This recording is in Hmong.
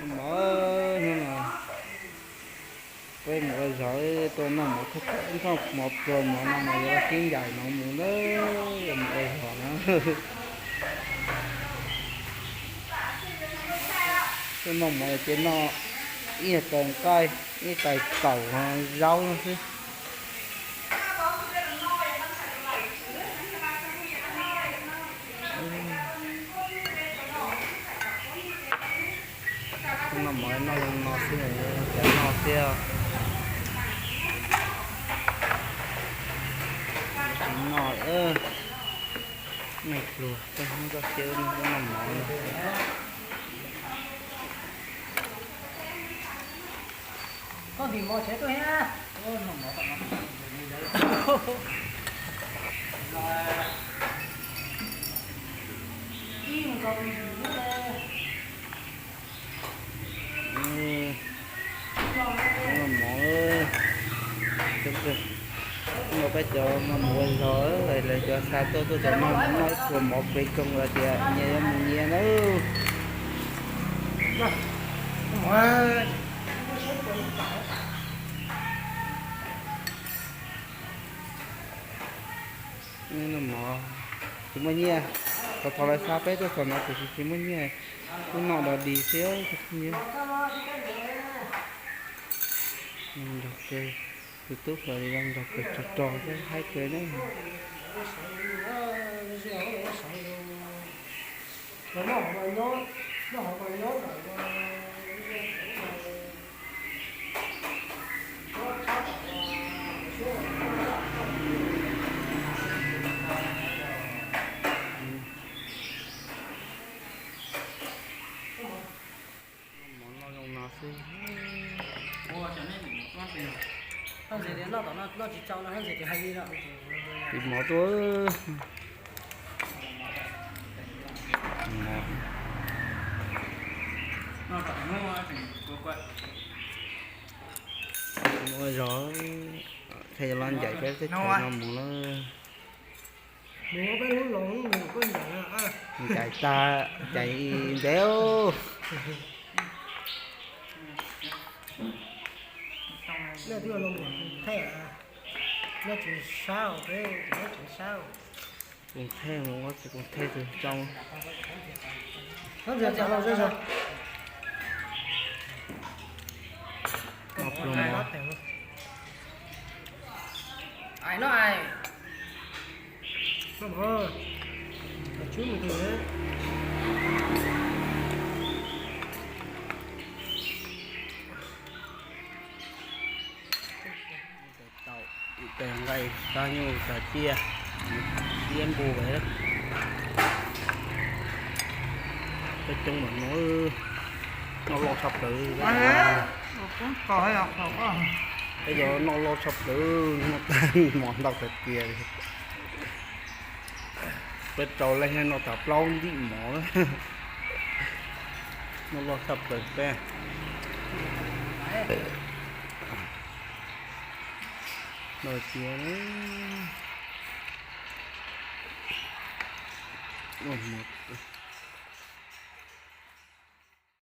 Mov, hnub no peb mus ua zog, tuaj noj mov thaj, noj mov pluas mov no mas yuav los sib ncaim no mus na, yuav mus ua zog na. Tuaj noj mov ces noj ib yam tais nqaij, ib tais taum, zaub no xwb. Noj mov noj zoo no xwb, cov noj thiab. Tsis noj, neeg pluag koj hnub koj siab noj mov no. Koj ntim mov tsev tuaj thiab. Noj mov, no peb cov no mus ua zog, lawv cov xa tuaj tuaj cov no noj ib pluas mov pem koog los tias nyias yuav mus nyias na. Noj mov tsis muaj nyiaj, thov thov lawv xa peb tuaj txog no tiam sis tsis muaj nyiaj, kuj noj dog dig xwb. Nrog kawg, tus tub hluas li nrog kawg, rog rog thiab haib kawg na. Mov noj zoo no xwb. Tim mov tuaj. Ua zog, thiaj yuav los ncaim peb teb chaws no mus lawm. Ncaim tag, ncaim ntev. Kuv thej mus ua kuv thej tus tsau. Tais taum, tais nqaij, kab nyuj, tais tiaj, tiab npua, peb coob mas no, noj loj tshaj plaws. Peb yog noj loj tshaj plaws, noj tag mov ntau tiag tiag li. Peb rau leej noj tag plaub ntim mov, noj loj tshaj plaws peb. Noj tiag, ua mov